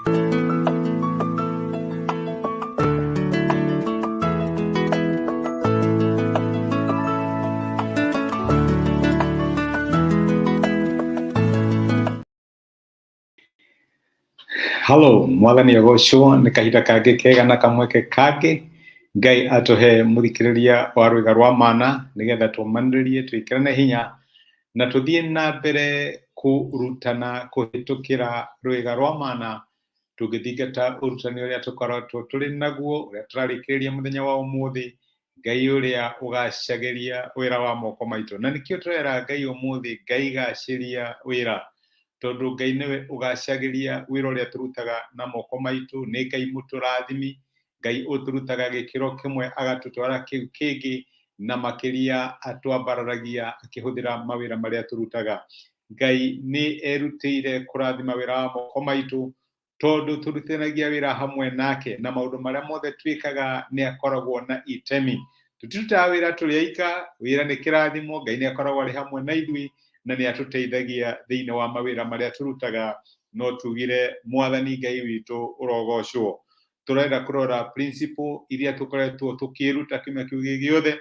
Halo, mwathani agocwo nĩ kahinda kangĩ kega na kamweke kangĩ Ngai atũhe mũthikĩrĩria wa rwĩga rwa mana nĩgetha tũmanĩrĩrie twĩkĩrane hinya na tũthiĩ na mbere kũrutana kũhĩtũkĩra rwĩga rwa mana tũngĩthingata ũrutani ũrĩa tũkoretwo tũrĩ naguo ũrĩa tũrarĩkĩrĩria mũthenya wa ũmũthĩ, Ngai ũrĩa ũgacagĩria wĩra wa moko maitũ. Na nĩkĩo tũrera Ngai ũmũthĩ, Ngai gacĩria wĩra, tondũ Ngai nĩwe ũgacagĩria wĩra ũrĩa tũrutaga na moko maitũ. Nĩ Ngai mũtũrathimi, Ngai ũtũrutaga gĩkĩro kĩmwe agatũtwara kĩu kĩngĩ, na makĩria atwambararagia akĩhũthĩra mawĩra marĩa tũrutaga. Ngai nĩ erutĩire kũrathima wĩra wa moko maitũ, tondũ tũrutithanagia wĩra hamwe nake na maũndũ marĩa mothe twĩkaga nĩ akoragwo na itemi. Tũtirutaga wĩra tũrĩ aika, wĩra nĩ kĩrathimo, Ngai nĩ akoragwo arĩ hamwe na ithuĩ na nĩ atũteithagia thĩinĩ wa mawĩra marĩa tũrutaga. No tugire Mwathani Ngai witũ ũrogocwo. Tũrenda kũrora principle iria tũkoretwo tũkĩruta kiumia kĩu gĩ gĩothe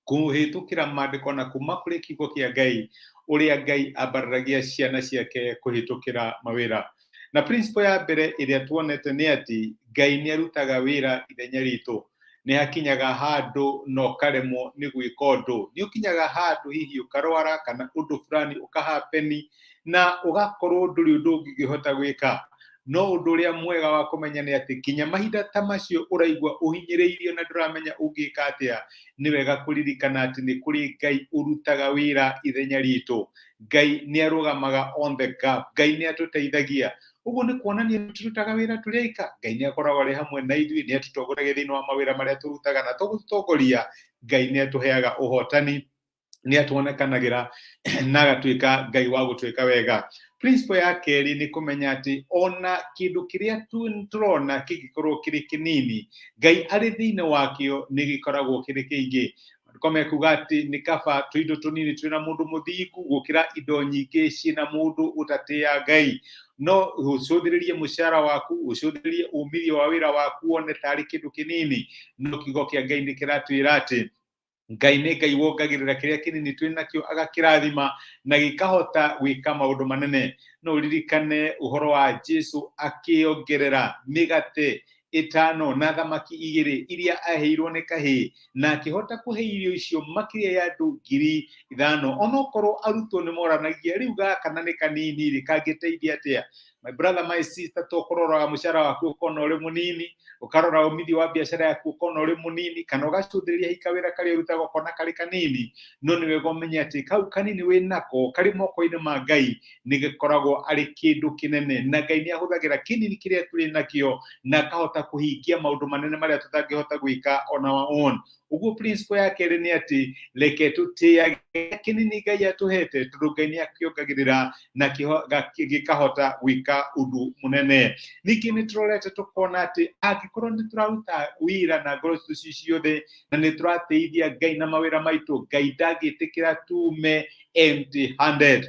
kũhĩtũkĩra maandĩko na kuma kũrĩ kiugo kĩa Ngai, ũrĩa Ngai ambararagia ciana ciake kũhĩtũkĩra mawĩra. Na principle ya mbere ĩrĩa tuonete nĩ atĩ Ngai nĩ arutaga wĩra ithenya ritũ. Nĩ hakinyaga handũ na ũkaremwo nĩ gwĩka ũndũ. Nĩ ũkinyaga handũ hihi ũkarwara kana ũndũ fulani ũkahapeni na ũgakorwo ndũrĩ ũndũ ũngĩhota gwĩka. No ũndũ ũrĩa mwega wa kũmenya nĩ atĩ kinya mahinda ta macio ũraigua ũhinyĩrĩirio na ndũramenya ũngĩka atĩa, nĩ wega kũririkana atĩ nĩ kũrĩ Ngai ũrutaga wĩra ithenya ritũ. Ngai nĩ arũgamaga on the gap. Ngai nĩ atũteithagia. Ũguo nĩ kuonania tũtirutaga wĩra tũrĩ aika. Ngai nĩ akoragwo arĩ hamwe na ithuĩ, nĩ atũtongoragia thĩinĩ wa mawĩra marĩa tũrutaga, na to gũtũtongoria, Ngai nĩ atũheaga ũhotani, nĩ atuonekanagĩra na agatuĩka Ngai wa gũtwĩka wega. Principle ya kerĩ nĩ kũmenya atĩ ona kĩndũ kĩrĩa tũrona kĩngĩkorwo kĩrĩ kĩnini, Ngai arĩ thĩinĩ wakĩo nĩ gĩkoragwo kĩrĩ kĩingĩ. Maandĩko mekuga atĩ nĩ kaba tũindo tũnini twĩna mũndũ mũthingu gũkĩra indo nyingĩ ciĩna mũndũ ũtatĩĩa Ngai. No ũcũthĩrĩrie mũcara waku, ũcũthĩrĩrie umithio wa wĩra waku wone tarĩ kĩndũ kĩnini, no kiugo kĩa Ngai nĩ kĩratwĩra atĩ Ngai nĩ Ngai wongagĩrĩra kĩrĩa kĩnini twĩ nakĩo agakĩrathima na gĩkahota gwĩka maũndũ manene. No ũririkane ũhoro wa Jesu akĩongerera mĩgate ĩtano na thamaki igĩrĩ iria aheirwo nĩ kahĩĩ, na akĩhota kũhe irio icio makĩria ya andũ 5,000, onokorwo arutwo nĩ moranagia rĩu gaka na nĩ kanini rĩ, kangĩteithia atĩa? My brother, my sister, to kũroraga mũcara waku ũkona ũrĩ mũnini, ũkarora umithio wa biacara yaku ũkona ũrĩ mũnini, kana ũgacũthĩrĩria hihi kawĩra karĩa ũrutaga ũkona karĩ kanini, no nĩ wega ũmenye atĩ kau kanini wĩ nako karĩ moko-inĩ ma Ngai nĩ gĩkoragwo arĩ kĩndũ kĩnene, na Ngai nĩ ahũthagĩra kĩnini kĩrĩa tũrĩ nakĩo na akahota kũhingia maũndũ manene marĩa tũtangĩhota gwĩka on our own. Ũguo principle ya kerĩ nĩ atĩ reke tũtĩage kĩnini Ngai atũhete, tondũ Ngai nĩ akĩongagĩrĩra na gĩkahota gwĩka ũndũ mũnene. Ningĩ nĩ tũrorete tũkona atĩ angĩkorwo nĩ tũraruta wĩra na ngoro citũ ci ciothe na nĩ tũrateithia Ngai na mawĩra maitũ, Ngai ndangĩtĩkĩra tume empty handed.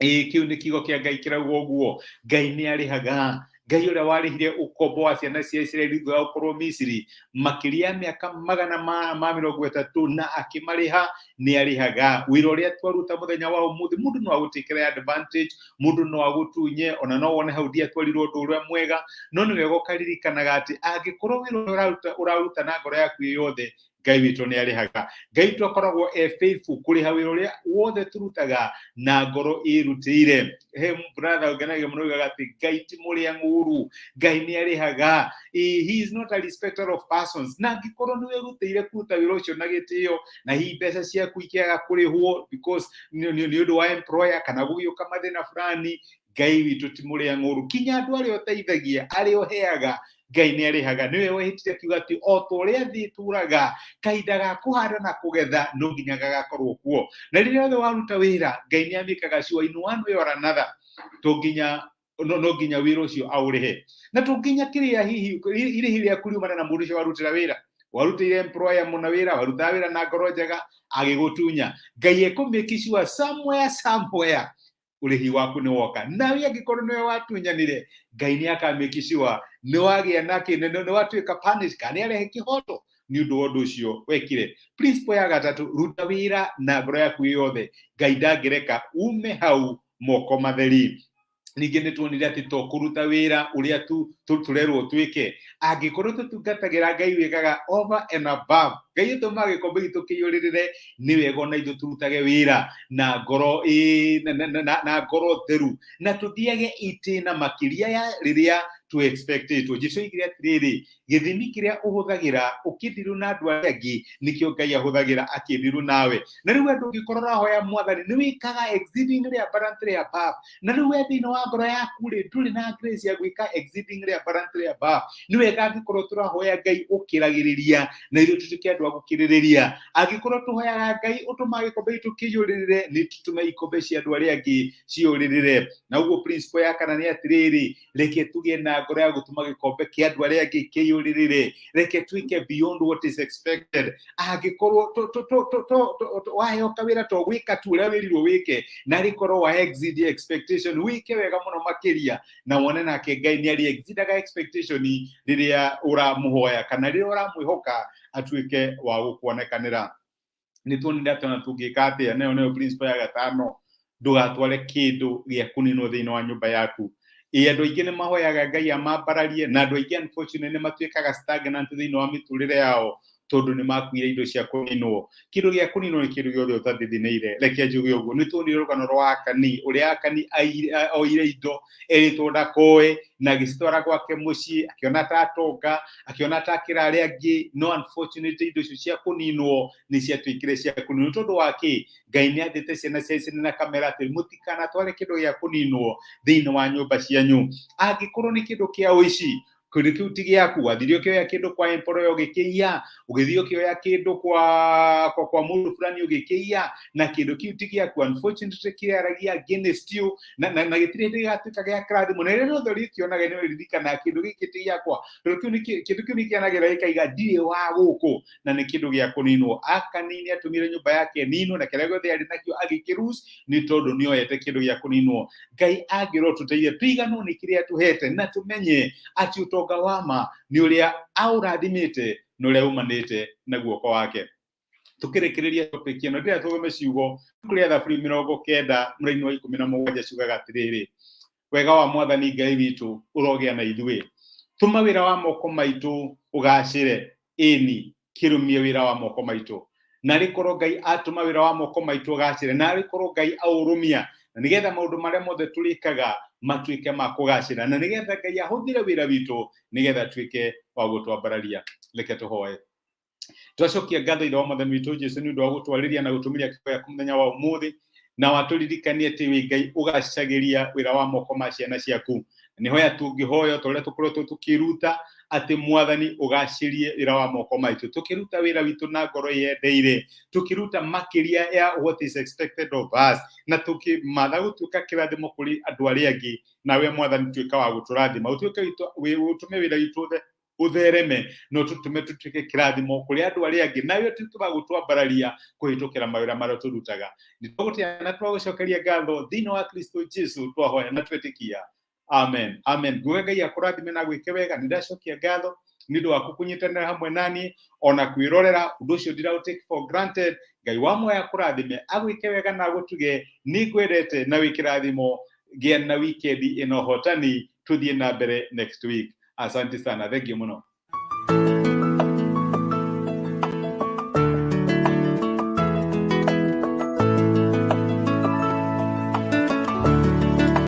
Ĩĩ, kĩu nĩ kiugo kĩa Ngai kĩrauga ũguo. Ngai nĩ arĩhaga. Ngai ũrĩa warĩhire ũkombo wa ciana cia Isiraeli thutha wa gũkorwo Misiri makĩria ya mĩaka magana ma mĩrongo ĩtatũ na akĩmarĩha, nĩ arĩhaga. Wĩra ũrĩa twaruta mũthenya wa ũmũthĩ, mũndũ no agũtĩkĩre advantage, mũndũ no agũtunye, ona no wone hau ndiatwarirwo ũndũ ũrĩa mwega, no nĩ wega ũkaririkanaga atĩ angĩkorwo wĩra ũrĩa ũraruta, ũraruta na ngoro yaku ĩ yothe, Ngai witũ nĩ arĩhaga. Ngai witũ akoragwo e faithful kũrĩha wĩra ũrĩa wothe tũrutaga na ngoro ĩrutĩire. He brother ũngenagia mũno ugaga atĩ Ngai ti mũrĩa ng'ũru, Ngai nĩ arĩhaga. He is not a respecter of persons. Na angĩkorwo nĩ wĩrutĩire kũruta wĩra ũcio na gĩtĩo, na hihi mbeca ciaku ikĩaga kũrĩhwo because nĩ ũndũ wa employer kana gũgĩũka mathĩna fulani, Ngai witũ ti mũrĩa ng'ũru. Kinya andũ arĩa ũteithagia, arĩa ũheaga, Ngai nĩ arĩhaga. Nĩwe wehĩtire akiuga atĩ o ta ũrĩa thĩ ĩtũraga, kahinda ga kũhanda na kũgetha no nginya gagakorwo kuo. Na rĩrĩa wothe waruta wĩra, Ngai nĩ amĩkaga sure in one way or another, to nginya no, no nginya wĩra ũcio aũrĩhe. Na to nginya kĩrĩa hihi irĩhi rĩaku riumane na mũndũ ũcio warutĩra wĩra. Warutĩire employer mũna wĩra, warutaga wĩra na ngoro njega, agĩgũtunya. Ngai ekũ make sure somewhere, somewhere Ũrĩhi waku nĩ woka. Nawe angĩkorwo nĩwe watunyanire, Ngai nĩ akamake sure nĩ wagĩa na kĩ, nĩ watuĩka punish kana nĩ arehe kĩhoto nĩ ũndũ wa ũndũ ũcio wekire. Principle ya gatatũ, ruta wĩra na ngoro yaku yothe. Ngai ndangĩreka ume hau moko matheri. Ningĩ nĩ tuonire atĩ to kũruta wĩra ũrĩa tu tũrerwo twĩke. Angĩkorwo tũtungatagĩra Ngai wĩkaga over and above, Ngai ũtũmaga gĩkombe gitũ kĩiyũrĩrĩre, nĩ wega ona ithuĩ tũrutage wĩra na ngoro ĩ, na ngoro theru, na tũthiage itĩna makĩria ya rĩrĩa tũ expectĩtwo. Jesu oigire atĩrĩrĩ, gĩthimi kĩrĩa ũhũthagĩra ũkĩndirũ na andũ arĩa angĩ nĩkĩo Ngai ahũthagĩra akĩndirũ nawe. Na rĩu andũ, ũngĩkorwo ũrahoya Mwathani nĩ wĩkaga exceedingly abundantly above, na rĩu we thĩinĩ wa ngoro yaku rĩ, ndũrĩ na grace ya gwĩka exceedingly abundantly above. Nĩ wega angĩkorwo tũrahoya Ngai ũkĩragĩrĩria, na ithuĩ tũtuĩke andũ a gũkĩrĩrĩria. Angĩkorwo tũhoyaga Ngai ũtũmaga gĩkombe gitũ kĩiyũrĩrĩre, nĩ tũtũme ikombe cia andũ arĩa angĩ ciyũrĩrĩre. Na ũguo principle ya kana nĩ atĩrĩrĩ, reke tũgĩe na ngoro ya gũtũma gĩkombe kĩa andũ arĩa angĩ kĩiyũrĩrĩre. Reke twĩke beyond what is expected. Angĩkorwo waheo kawĩra, to gwĩka tu ũrĩa wĩrirwo wĩke, na rĩkorwo wa exceed expectation, wĩke wega mũno makĩria, na wone nake Ngai nĩ arĩ exceedaga expectation rĩrĩa ũramũhoya kana rĩrĩa ũramwĩhoka atuĩke wa gũkuonekanĩra. Nĩ tuonire atĩ ona tũngĩka atĩa, nayo nĩyo principle ya gatano, ndũgatware kĩndũ gĩa kũninwo thĩinĩ wa nyũmba yaku. Ĩ, andũ aingĩ nĩ mahoyaga Ngai amambararie, na andũ aingĩ unfortunately nĩ matuĩkaga stagnant thĩinĩ wa mĩtũrĩre yao tondũ nĩ makuire indo cia kũninwo. Kĩndũ gĩa kũninwo nĩ kĩndũ gĩothe ũtathithinĩire, reke njuge ũguo. Nĩ tuonire rũgano rwa Akani, ũrĩa Akani oire indo erĩtwo ndakoe na agĩcitwara gwake mũciĩ, akĩona ta atonga, akĩona ta akĩra arĩa angĩ, no unfortunately indo icio cia kũninwo nĩ ciatuĩkire cia kũninwo. Tondũ wa kĩ? Ngai nĩ athĩte ciana cia Isiraeli na kamera atĩ mũtikanatware kĩndũ gĩa kũninwo thĩinĩ wa nyũmba cianyu. Angĩkorwo nĩ kĩndũ kĩa ũici, kĩndũ kĩu ti gĩaku. Wathire ũkĩoya kĩndũ kwa employer ũgĩkĩiya, ũgĩthiĩ ũkĩoya kĩndũ kwa mũndũ fulani ũgĩkĩiya, na kĩndũ kĩu ti gĩaku, unfortunately kĩaragia against you na gĩtirĩ hĩndĩ gĩgatuĩka gĩa kĩrathimo. Na rĩrĩa rĩothe ũrĩkĩonaga nĩ ũririkanaga kĩndũ gĩkĩ ti gĩakwa, tondũ kĩndũ kĩu nĩ kĩanagĩra gĩkaiga ndirĩ wa gũkũ, na nĩ kĩndũ gĩa kũninwo. Akani nĩ atũmire nyũmba yake ninwo, na kĩrĩa gĩothe arĩ nakĩo agĩkĩrus nĩ tondũ nĩ oyete kĩndũ gĩa kũninwo. Ngai angĩrotũteithia tũiganwo nĩ kĩrĩa tũhete, na tũmenye atĩ ũtonga wa ma nĩ ũrĩa aũrathimĩte na ũrĩa umanĩte na guoko wake. Tukĩrĩkĩrĩria topic ĩno, ndĩrenda tũthome ciugo kũrĩa Thaburi 90 mũraini wa 17 ciugaga atĩrĩrĩ, "Wega wa Mwathani Ngai witũ ũrogĩa na ithuĩ, tũma wĩra wa moko maitũ ũgacĩre, ĩni kĩrũmie wĩra wa moko maitũ." Na korwo Ngai atũma wĩra wa moko maitũ ũgacĩre, na korwo Ngai aũrũmia, na nĩgetha maũndũ marĩa mothe tũrĩkaga matuĩke ma kũgacĩra, na nĩgetha Ngai ahũthĩre wĩra witũ nĩgetha atuĩke wa gũtwambararia. Reke tũhoe. Twacokia ngatho Ithe wa Mwathani witũ Jesu nĩ ũndũ wa gũtwarĩria na gũtũmĩria kiugo gĩaku mũthenya wa ũmũthĩ, na watũririkania atĩ wĩ Ngai ũgacagĩria wĩra wa moko ma ciana ciaku. Nĩ hoya tũngĩhoya ta ũrĩa tũkoretwo tũkĩruta, atĩ Mwathani ũgacĩrie wĩra wa moko maitũ, tũkĩruta wĩra witũ na ngoro yendeire, tũkĩruta makĩria ya what is expected of us, na tũkĩmatha gũtuĩka kĩrathimo kũrĩ andũ arĩa angĩ. Nawe Mwathani tuĩka wa gũtũrathima, ũtuĩke ũtũme wĩra witũ ũthereme, na ũtũtũme tũtuĩke kĩrathimo kũrĩ andũ arĩa angĩ, nawe ũtuĩke wa gũtwambararia kũhĩtũkĩra mawĩra marĩa tũrutaga. Nĩ twagũtĩa na twagũcokeria ngatho thĩinĩ wa Kristo Jesu twahoya na twetĩkia, amen, amen. Nguga Ngai akũrathime na gwĩke wega. Nĩ ndacokia ngatho nĩ ũndũ waku kũnyitanĩra hamwe naniĩ ona kwĩrorera ũndũ ũcio, ndiraũ take for granted. Ngai wa muoyo akũrathime, agwĩke wega na agũtuge. Nĩ ngwendete na wĩ kĩrathimo. Gĩa na wikendi ĩno hotani. Tũthiĩ na mbere next week. Asante sana, thank you mũno.